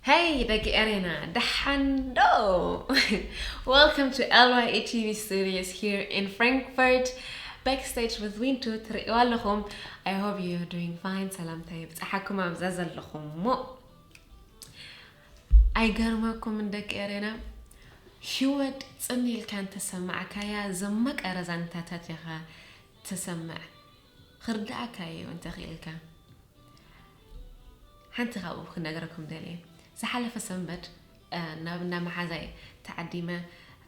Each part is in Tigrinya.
Hey ደቂ ኤሬና፣ ደሓን ዶ? Welcome to L Y A T V Studios here in Frankfurt, backstage with Wintu. ትርእይዋ ኣለኹም። I hope you are doing fine። ሰላምታ ይብጻሓኩም ኣብዛ ዘለኹም። እሞ ኣይገርመኩምን ደቂ ኤሬና፣ ህይወት ጽን ኢልካ እንተሰማዕካያ ዘመቀረ ዛንታታት ኢኻ ትሰምዕ። ክርድኣካ እዩ እንተኽኢልካ። ሓንቲ ካብኡ ክነግረኩም ደልየ። ዝሓለፈ ሰንበት፣ እ፣ ናብ እንዳ መሓዛይ ተዓዲመ፣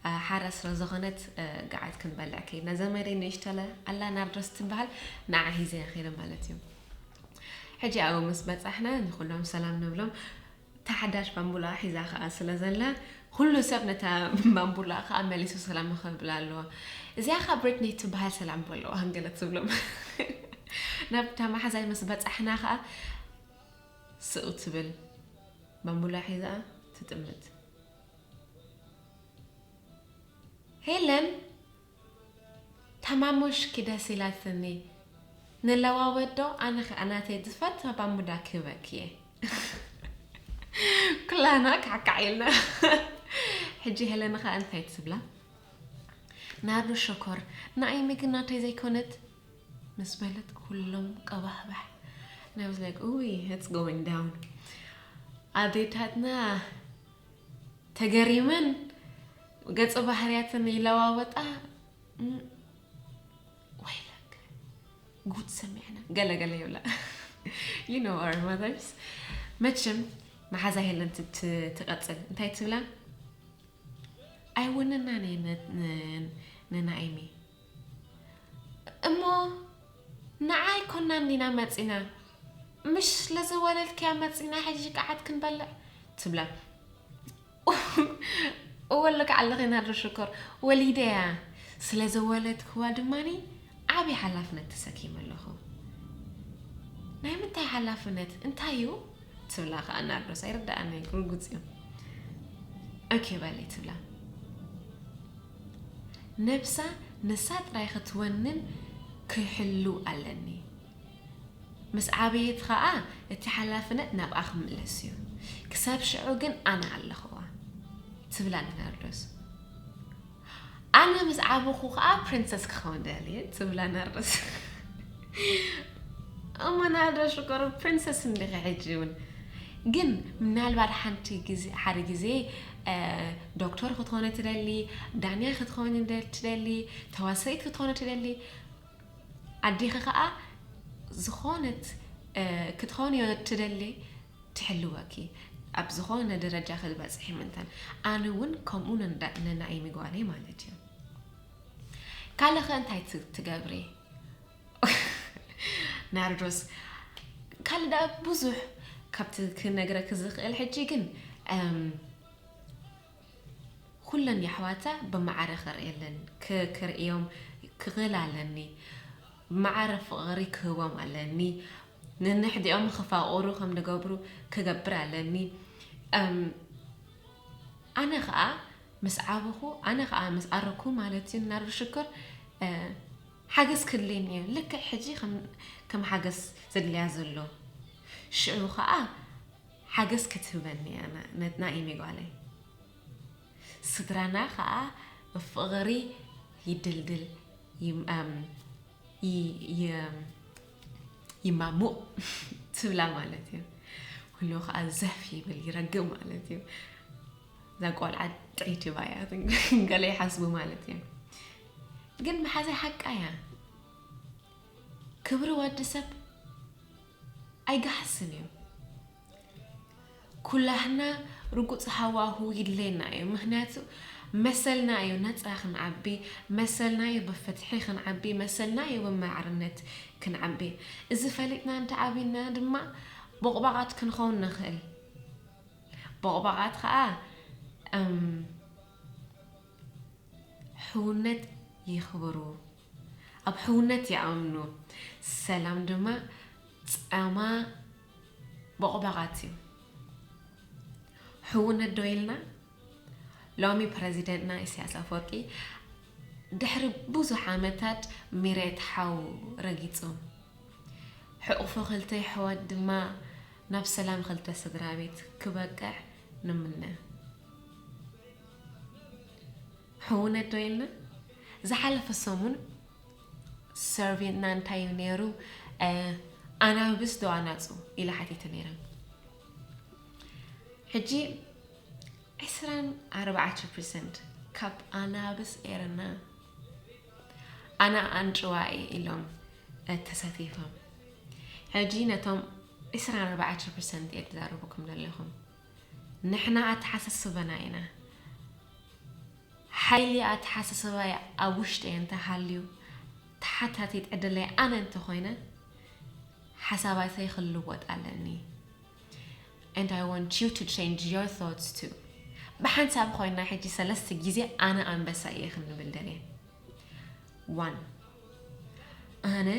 እ፣ ሓራ ስለ ዝኾነት፣ እ፣ ገዓት ክንበልዕ ከይድና። ዘመደይ ንእሽተለ ኣላ ናርዶስ ትበሃል፣ ንዓ ሒዘ ከይደ ማለት እዩ። ሕጂ ኣብኡ ምስ በጻሕና ንኹሎም ሰላም ንብሎም። እታ ሓዳሽ ባምቡላ ሒዛ ኸኣ ስለ ዘላ፣ ኩሉ ሰብ ነታ ባምቡላ ኸኣ መሊሱ ሰላም ክብል ኣለዎ። "እዚኣ ኸኣ ብሪትኒ ትበሃል፣ ሰላም በልዋ" ገለ ትብሎም። ናብታ መሓዛይ ምስ በጻሕና ኸኣ ስቕ ትብል፣ ባምቡላ ሒዛ ትጥምት። "ሄለን፣ ተማሞሽኪ ደስ ኢላትኒ። ንለዋወጥ ዶ? ኣነ ኸኣ ናተይ ዝፈትዋ ባምቡላ ክህበኪ እየ።" ኩላና ካዕካዕ ኢልና። ሕጂ ሄለን ኸኣ እንታይ ትብላ? "ናርዶ ሸኮር፣ ንኣይ ምግናተይ ዘይኮነት?" ምስ በለት ኩሎም ቀባሕባሕ። And I was like, "Ooh, it's going down." ኣዴታትና ተገሪመን ገጸ ባህርያተን ይለዋወጣ። እም፣ ወይለክ፣ ጉድ ሰሚዕና፣ ገለ ገለ ይብላ። You know our mothers። መቸም መሓዛ ሄለን ት-፣ ት-፣ ትቐጽል። እንታይ ትብላ? "ኣይወነናን እየ ነ-፣ ነ-፣ ነናይሚ። እሞ ንዓይ ኮና እንዲና መጺና። ምሽ ስለ ዘወለድክያ መጺና ሕጂ ገዓት ክንበልዕ?" ትብላ። እወ ልክዕ ኣለኺ ናርዶ ሽኮር፣ ወሊደያ። ስለ ዘወለድክዋ ድማኒ ዓቢ ሓላፍነት ተሰኪመ ኣለኹ። "ናይ ምንታይ ሓላፍነት? እንታይ እዩ?" ትብላ ከኣ ናርዶስ። "ኣይርድኣኒ፣ ርጉጽ እዩ።" "ኦኬ በሊ" ትብላ። ነብሳ ንሳ ጥራይ ክትወንን ክሕሉ ኣለኒ። ምስ ዓበየት ኸኣ እቲ ሓላፍነት ናብኣ ክምለስ እዩ። ክሳብ ሽዑ ግን ኣነ ኣለኽዋ ትብላ ናርዶስ። "ኣነ ምስ ዓበኹ ኸኣ ፕሪንሰስ ክኸውን ደልየ" ትብላ ናርዶስ። እሞ ናርዶስ ሽኮር ፕሪንሰስ እንዲኺ ሕጂ እውን። ግን ምናልባት ሓንቲ ግዜ፣ ሓደ ግዜ፣ እ፣ ዶክተር ክትኾኒ ትደሊ፣ ዳንያ ክትኾኒ ደ-፣ ትደሊ፣ ተዋሳኢት ክትኾኒ ትደሊ። ኣዴኺ ኸኣ ዝኾነት፣ እ፣ ክትኾንዮ ትደሊ ትሕልወኪ። ኣብ ዝኾነ ደረጃ ክትበጽሒ ምእንታን። ኣነ እውን ከምኡ ነንዳ-፣ ነናይ ምጓለይ ማለት እዩ። ካልእ ኸ እንታይ ት-፣ ትገብሪ? ናርዶስ፣ ካልእ ደኣ ብዙሕ ካብቲ ክነግረኪ ዝኽእል ሕጂ ግን፣ እም፣ ኩለን የሕዋታ ብማዕረ ክርእየለን፣ ክ-፣ ክርእዮም ክኽእል ኣለኒ። ብማዕረ ፍቕሪ ክህቦም ኣለኒ። ነንሕዲኦም ክፋቐሩ ከም ዝገብሩ ክገብር ኣለኒ። እም፣ ኣነ ኸኣ ምስ ዓበኹ፣ ኣነ ኸኣ ምስ ኣረኩ ማለት እዩ፣ ናርዶ ሽኮር፣ እ፣ ሓገዝ ክድልየኒ እዩ። ልክዕ ሕጂ ከም፣ ከም ሓገዝ ዘድልያ ዘሎ። ሽዑ ኸኣ ሓገዝ ክትህበኒ እያ፣ ና-፣ ና-፣ ናኢሚ ጓለይ። ስድራና ኸኣ ብፍቕሪ ይድልድል፣ ይም-፣ ኣም፣ ይ-፣ ይ-፣ ይማሙቕ ትብላ ማለት እዩ። ኩሉ ኸኣ ዘፍ ይብል፣ ይረግም ማለት እዩ። እዛ ቆልዓ ጥዕይቲ ባያ ገለ ይሓስቡ ማለት እዩ። ግን መሓዛይ ሓቃ እያ። ክብሪ ወዲ ሰብ ኣይገሃስን እዩ። ኩላህና ርጉጽ ሃዋሁ ይድለየና እዩ። ምኽንያቱ መሰልና እዩ ነጻ ክንዓቢ፣ መሰልና እዩ ብፍትሒ ክንዓቢ፣ መሰልና እዩ ብማዕርነት ክንዓቢ። እዚ ፈሊጥና እንተዓቢና ድማ ቦቕባቓት ክንኸውን ንኽእል። ቦቕባቓት ኸኣ፣ እም፣ ሕውነት የኽብሩ፣ ኣብ ሕውነት ይኣምኑ። ሰላም ድማ ጻማ ቦቕባቓት እዩ። ሕውነት ዶ ኢልና? ሎሚ ፕረዚደንትና ኢሳያስ ኣፈወርቂ ድሕሪ ብዙሕ ዓመታት ሚሬት ሓው ረጊጹ። ሕቑፉ ክልተ ኣሕዋት ድማ ናብ ሰላም ክልተ ስድራ ቤት ክበቅዕ ንምነ። ሕውነት ዶ ኢልና? ዝሓለፈ ሰሙን ሰርቬና እንታይ እዩ ነይሩ? ኣናብስ ዶ ኣናፁ ኢለ ሓቲተ ነይረ። ሕጂ ዕስራን ኣርባዕተ ፐርሰንት ካብ ኣናብስ ኤረና ኣና ኣንጭዋ እየ ኢሎም ተሳቲፎም። ሕጂ ነቶም ዕስራን ኣርባዕተ ፐርሰንት እየ ትዛረበኩም ዘለኹም። ንሕና ኣተሓሳስበና ኢና። ሓይሊ ኣተሓሳስባይ ኣብ ውሽጢ እንተሃልዩ፣ ተሓታቲት ዕድለይ ኣነ እንተኾይነ፣ ሓሳባተይ ክልወጥ ኣለኒ። And I want you to change your thoughts too. ብሓንሳብ ኮይና ሕጂ ሰለስተ ግዜ ኣነ ኣንበሳ እየ ክንብል ደልየ። One. ኣነ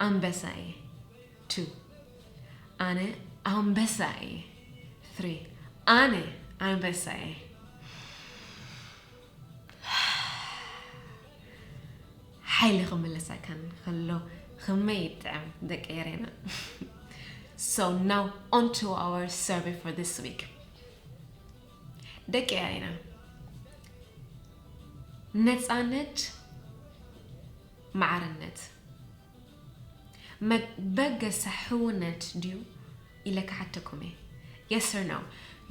ኣንበሳ እየ። Two. ኣነ ኣንበሳ እየ። Three. ኣነ ኣንበሳ እየ። ሓይሊ ክምለሰካን ከሎ ከመይ ይጥዕም ደቂ ኤሬና። So now on to our survey for this week. ደቂ ኤሬና፣ ነፃነት፣ ማዕርነት መበገሲ ሕውነት ድዩ ኢለ ክሓተኩም እየ። Yes or no?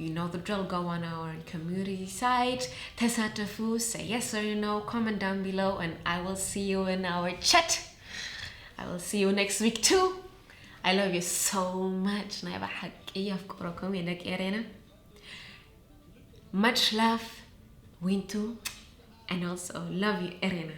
You know the drill. Go on our community site. ተሳተፉ. Say yes or no. Comment down below and I will see you in our chat. I will see you next week too. I love you so much. ናይ ብሓቂ የፍቅረኩም እየ ደቂ ኤሬና። Much love, ዊንቱ, and also love you ኤሬና።